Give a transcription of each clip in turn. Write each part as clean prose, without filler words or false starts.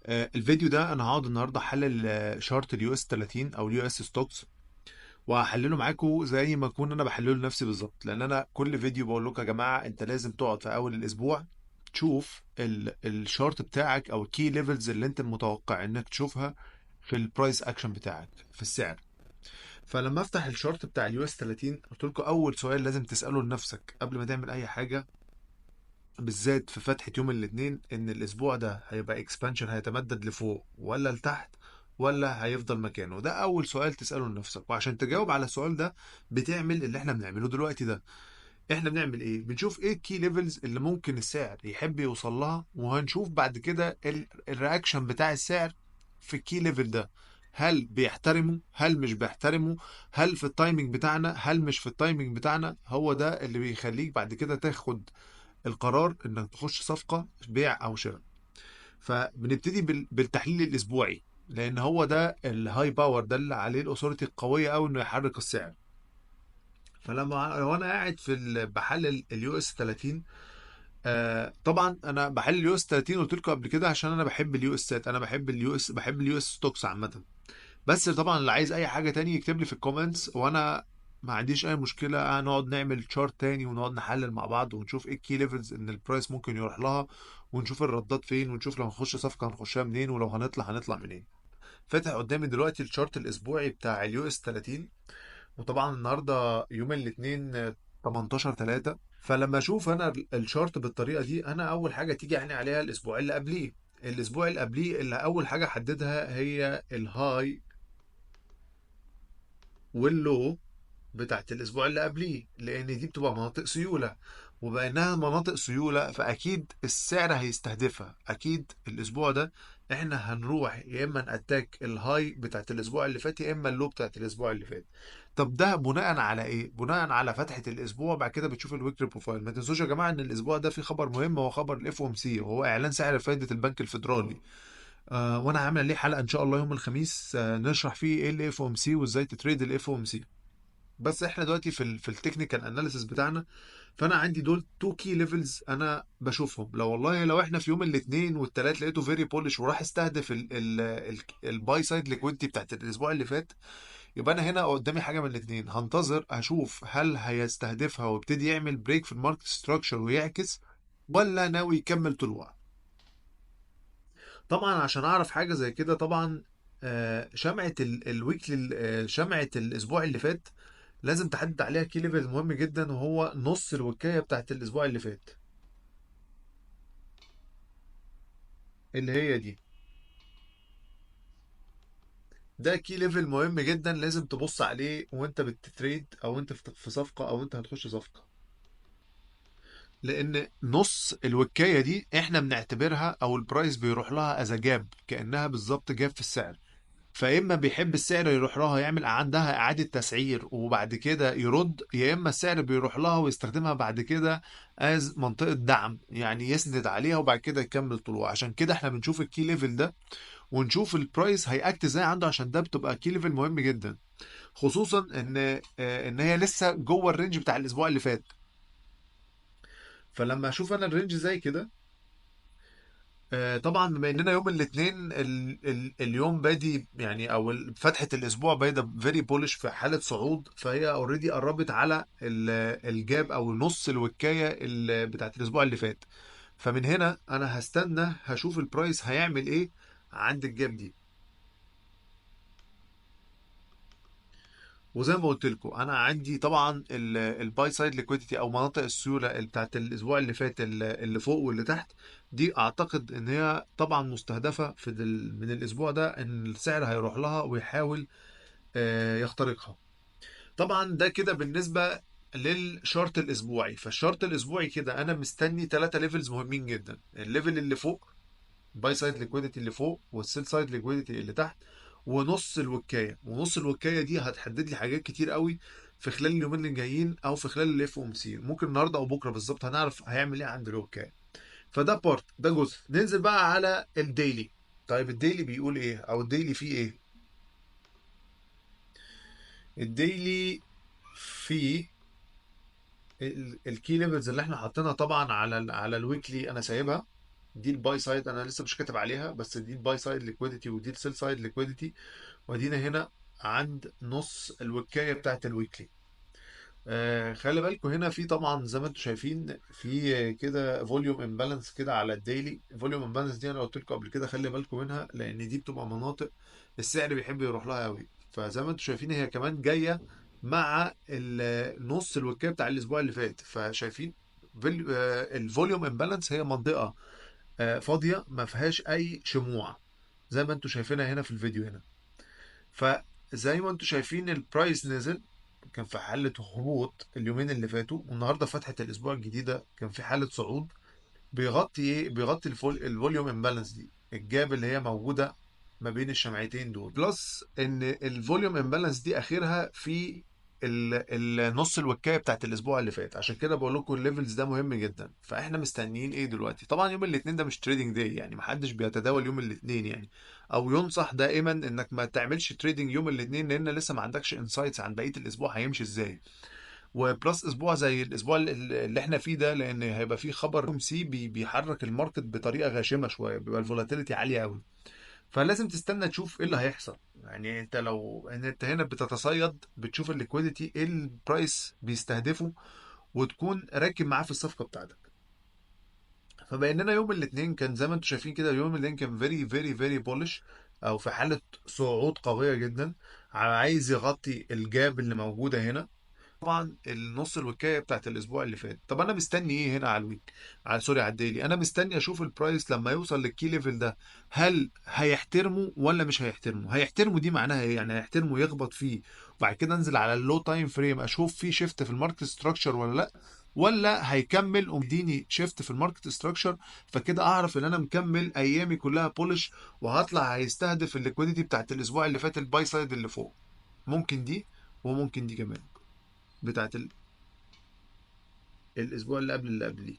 الفيديو ده انا هقعد النهارده احلل chart ال US 30 او ال US stocks، وهحلله معاكم زي ما اكون انا بحلله لنفسي بالظبط، لان انا كل فيديو بقول لكم يا جماعة انت لازم تقعد في اول الاسبوع تشوف ال chart بتاعك او ال key levels اللي انت متوقع انك تشوفها في ال price action بتاعك في السعر. فلما افتح ال chart بتاع ال US 30 قلت لكم اول سؤال لازم تساله لنفسك قبل ما تعمل اي حاجة، بالذات في فتحه يوم الاثنين، ان الاسبوع ده هيبقى expansion، هيتمدد لفوق ولا لتحت ولا هيفضل مكانه. ده اول سؤال تساله لنفسك، وعشان تجاوب على السؤال ده بتعمل اللي احنا بنعمله دلوقتي ده. احنا بنعمل ايه؟ بنشوف ايه ال key levels اللي ممكن السعر يحب يوصل لها، وهنشوف بعد كده ال reaction بتاع السعر في ال key level ده، هل بيحترمه هل مش بيحترمه، هل في ال timing بتاعنا هل مش في ال timing بتاعنا. هو ده اللي بيخليك بعد كده تاخد القرار انك تخش صفقة بيع او شراء. فبنبتدي بالتحليل الاسبوعي، لان هو ده ال high power، ده اللي عليه ال authority القوية قوي انه يحرك السعر. فلما لو انا قاعد في بحلل ال US 30، طبعا انا بحلل ال US 30 قلت لكم قبل كده عشان انا بحب ال US ات، انا بحب ال US، بحب ال US stocks عامة. بس طبعا اللي عايز اي حاجة تاني يكتب لي في ال comments، وانا ما عنديش اي مشكلة نقعد نعمل chart تاني ونقعد نحلل مع بعض ونشوف ايه ال key levels ان ال price ممكن يروح لها، ونشوف الردات فين، ونشوف لو هنخش صفقة هنخشها منين، ولو هنطلع هنطلع منين. فاتح قدامي دلوقتي ال chart الاسبوعي بتاع ال US 30، وطبعا النهارده يوم الاثنين 18/3. فلما اشوف انا ال chart بالطريقة دي، انا اول حاجة تيجي عيني عليها الاسبوع اللي قبليه. الاسبوع اللي قبليه اللي اول حاجة حددها هي ال high وال low بتاعت الاسبوع اللي قبليه، لان دي بتبقى مناطق سيولة، وبانها مناطق سيولة فاكيد السعر هيستهدفها. اكيد الاسبوع ده احنا هنروح يا اما ن attack ال high بتاعت الاسبوع اللي فات يا اما ال low بتاعت الاسبوع اللي فات. طب ده بناء على ايه؟ بناء على فتحه الاسبوع. بعد كده بتشوف ال weekly profile. ما تنسوش يا جماعة ان الاسبوع ده في خبر مهم، هو خبر ال FOMC، وهو اعلان سعر فائدة البنك الفيدرالي. وانا عامل ليه حلقة ان شاء الله يوم الخميس، نشرح فيه ايه ال FOMC وازاي ت trade ال FOMC. بس احنا دلوقتي في ال technical analysis بتاعنا، فانا عندي دول two key levels انا بشوفهم. لو والله لو احنا في يوم الاثنين والثلاث لقيته very bullish وراح استهدف ال buy side liquidity بتاعت الاسبوع اللي فات، يبقى انا هنا قدامي حاجة من الاثنين، هنتظر اشوف هل هيستهدفها ويبتدي يعمل break في ال market structure ويعكس، ولا ناوي يكمل طلوع. طبعا عشان اعرف حاجة زي كده، طبعا، شمعة ال weekly، شمعة الاسبوع اللي فات لازم تحدد عليها key level مهم جدا، وهو نص الوكايه بتاعت الاسبوع اللي فات اللي هي دي. ده key level مهم جدا لازم تبص عليه وانت بت trade، او انت في صفقة، او انت هتخش صفقة، لان نص الوكايه دي احنا بنعتبرها او ال price بيروح لها as gap، كانها بالظبط gap في السعر. فاما بيحب السعر يروح لها يعمل عندها اعاده تسعير وبعد كده يرد، يا اما السعر بيروح لها ويستخدمها بعد كده as منطقة دعم، يعني يسند عليها وبعد كده يكمل طلوع. عشان كده احنا بنشوف ال key level ده ونشوف ال price هي act ازاي عنده، عشان ده بتبقى key level مهم جدا، خصوصا ان هي لسه جوه ال range بتاع الاسبوع اللي فات. فلما اشوف انا ال range زي كده، طبعا بما اننا يوم الاثنين اليوم بادي يعني، او فتحه الاسبوع بادئه very bullish في حاله صعود، فهي already قربت على ال gap او نص الوكايه بتاعت الاسبوع اللي فات. فمن هنا انا هستنى هشوف ال price هيعمل ايه عند ال gap دي. وزي ما قلت لكم انا عندي طبعا ال buy side liquidity او مناطق السيولة اللي بتاعت الاسبوع اللي فات اللي فوق واللي تحت دي، اعتقد ان هي طبعا مستهدفه في من الاسبوع ده، ان السعر هيروح لها ويحاول يخترقها. طبعا ده كده بالنسبة لل chart الاسبوعي. فال chart الاسبوعي كده انا مستني 3 levels مهمين جدا، ال level اللي فوق buy side liquidity اللي فوق، وال sell side liquidity اللي تحت، ونص الوكايه. ونص الوكايه دي هتحدد لي حاجات كتير قوي في خلال اليومين اللي جايين، او في خلال ال FOMC، ممكن النهارده او بكره بالظبط هنعرف هيعمل ايه عند الوكايه. فده part، ده جزء. ننزل بقى على ال daily. طيب ال daily بيقول ايه، او ال daily فيه ايه؟ ال daily فيه ال key levels اللي احنا حاطينها طبعا على ال weekly انا سايبها. دي ال buy side، انا لسه مش كاتب عليها، بس دي ال buy side liquidity ودي ال sell side liquidity. وادينا هنا عند نص الوكايه بتاعت ال weekly. خلي بالكم هنا في طبعا زي ما انتم شايفين في كده volume imbalance كده على ال daily. volume imbalance دي انا قلت لكم قبل كده خلي بالكم منها، لان دي بتبقى مناطق السعر بيحب يروح لها قوي. فزي ما انتم شايفين هي كمان جاية مع نص الوكايه بتاع الاسبوع اللي فات. فشايفين ال volume imbalance هي منطقة فاضية ما فيهاش اي شموع زي ما انتم شايفينها هنا في الفيديو هنا. فزي ما انتم شايفين ال price نزل، كان في حالة هبوط اليومين اللي فاتوا، والنهارده فتحة الاسبوع الجديدة كان في حالة صعود. بيغطي ايه؟ بيغطي ال volume imbalance دي، ال gap اللي هي موجودة ما بين الشمعتين دول، plus ان ال volume imbalance دي اخرها في النص الوكايه بتاعت الاسبوع اللي فات. عشان كده بقول لكم ال levels ده مهم جدا. فاحنا مستنيين ايه دلوقتي؟ طبعا يوم الاثنين ده مش trading day، يعني محدش بيتداول يوم الاثنين يعني، او ينصح دائما انك ما تعملش trading يوم الاثنين، لان لسه ما عندكش insights عن بقية الاسبوع هيمشي ازاي. و plus اسبوع زي الاسبوع اللي احنا فيه ده، لان هيبقى فيه خبر FOMC بيحرك ال market بطريقة غاشمه شوية، بيبقى ال volatility عالية قوي، فلازم تستنى تشوف ايه اللي هيحصل. يعني انت لو ان انت هنا بتتصيد، بتشوف ال liquidity ايه ال price بيستهدفه، وتكون راكب معاه في الصفقة بتاعتك. فبيننا يوم الاثنين كان زي ما انتم شايفين كده، يوم الاثنين كان very very very bullish، او في حاله صعود قوية جدا، عايز يغطي ال gap اللي موجودة هنا، طبعا النص الوكايه بتاعت الاسبوع اللي فات. طب انا مستني ايه هنا على ال week، على sorry على ال daily؟ انا مستني اشوف ال price لما يوصل لل key level ده، هل هيحترمه ولا مش هيحترمه؟ هيحترمه دي معناها ايه؟ يعني هيحترمه يخبط فيه، وبعد كده انزل على ال low time frame اشوف فيه shift في ال market structure ولا لا، ولا هيكمل ومديني shift في ال market structure، فكده اعرف ان انا مكمل ايامي كلها bullish، وهطلع هيستهدف ال liquidity بتاعت الاسبوع اللي فات، ال buy side اللي فوق، ممكن دي وممكن دي كمان بتاعت الاسبوع اللي قبل اللي قبليه.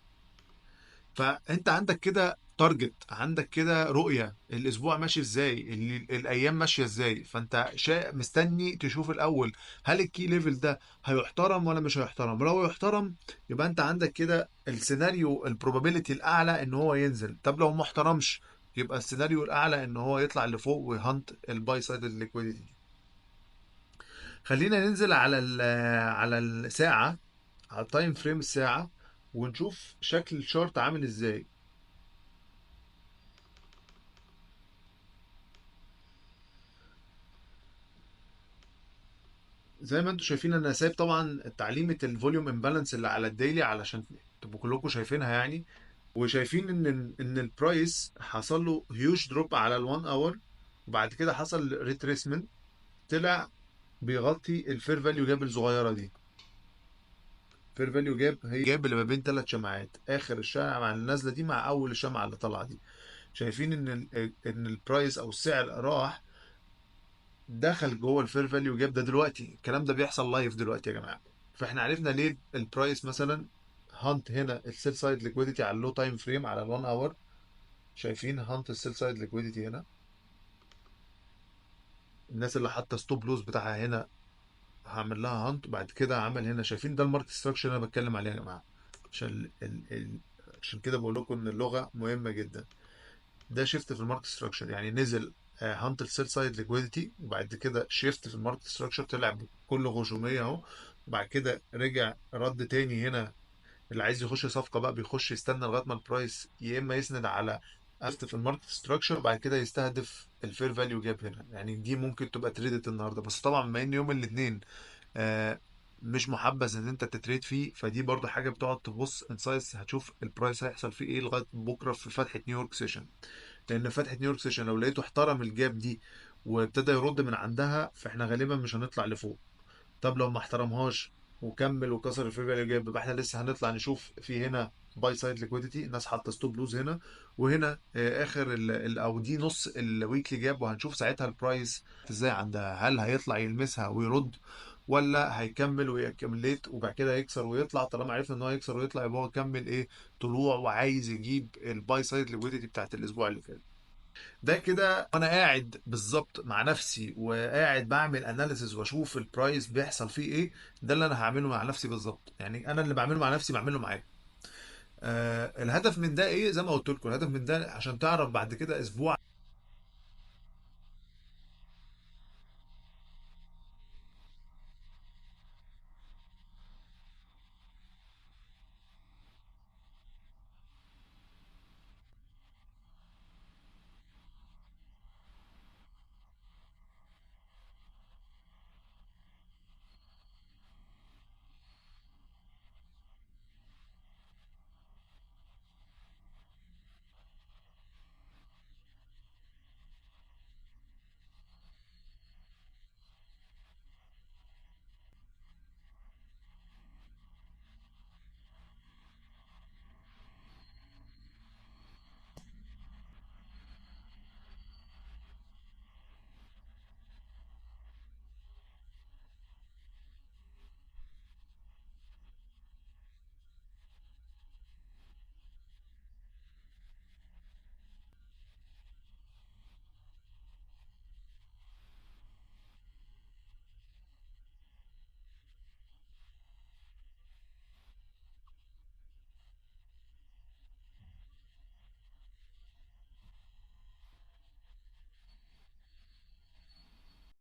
فانت عندك كده target، عندك كده رؤية الاسبوع ماشي ازاي، الايام ماشية ازاي. فانت مستني تشوف الاول هل ال key level ده هيحترم ولا مش هيحترم. لو يحترم يبقى انت عندك كده السيناريو ال probability الاعلى ان هو ينزل. طب لو ما احترمش يبقى السيناريو الاعلى ان هو يطلع لفوق وي hunt ال buy side ال liquidity. خلينا ننزل على على الساعة، على ال time frame الساعة، ونشوف شكل ال chart عامل ازاي. زي ما انتم شايفين انا سايب طبعا تعليمة ال volume imbalance اللي على ال daily علشان تبقوا كلكم شايفينها يعني، وشايفين ان ال price حصل له huge drop على ال1 hour، وبعد كده حصل retracement طلع بيغطي ال fair value gap الصغيرة دي. fair value gap هي gap اللي ما بين 3 شمعات، اخر الشمعة مع النازلة دي مع اول الشمعة اللي طالعه دي. شايفين ان ال price او السعر راح دخل جوه ال fair value gap ده دلوقتي. الكلام ده بيحصل live دلوقتي يا جماعة. فاحنا عرفنا ليه ال price مثلا hunt هنا ال sell side liquidity على ال low time frame على ال1 hour. شايفين hunt ال sell side liquidity هنا، الناس اللي حاطه stop loss بتاعها هنا هعمل لها hunt، وبعد كده عمل هنا. شايفين ده ال market structure اللي انا بتكلم عليه يا جماعة، عشان عشان كده بقول لكم ان اللغة مهمة جدا. ده shift في ال market structure، يعني نزل hunt ال sell side liquidity، وبعد كده shift في ال market structure طلع بكل غشوميه اهو، وبعد كده رجع رد تاني هنا. اللي عايز يخش صفقة بقى بيخش يستنى لغاية ما ال price يا اما يسند على shift في ال market structure، وبعد كده يستهدف ال fair value gap هنا. يعني دي ممكن تبقى traded النهارده، بس طبعا بما ان يوم الاثنين مش محبذ ان انت ت trade فيه، فدي برضه حاجة بتقعد تبص insights، هتشوف ال price هيحصل فيه ايه لغاية بكره في فتحه نيويورك session. لان فتحه نيويورك session لو لقيته احترم ال gap دي وابتدى يرد من عندها، فاحنا غالبا مش هنطلع لفوق. طب لو ما احترمهاش وكمل وكسر ال fair value gap، يبقى احنا لسه هنطلع نشوف في هنا buy side liquidity، الناس حاطه stop loss هنا وهنا، اخر او دي نص ال weekly gap، وهنشوف ساعتها ال price ازاي عندها، هل هيطلع يلمسها ويرد ولا هيكمل وي accumulate وبعد كده يكسر ويطلع. طالما عرفنا ان هو يكسر ويطلع يبقى هو كمل ايه طلوع وعايز يجيب ال buy side liquidity بتاعت الاسبوع اللي فات. ده كده وانا قاعد بالظبط مع نفسي وقاعد بعمل analysis واشوف ال price بيحصل فيه ايه، ده اللي انا هعمله مع نفسي بالظبط. يعني انا اللي بعمله مع نفسي بعمله معاكم. الهدف من ده ايه؟ زي ما قلت لكم، الهدف من ده عشان تعرف بعد كده اسبوع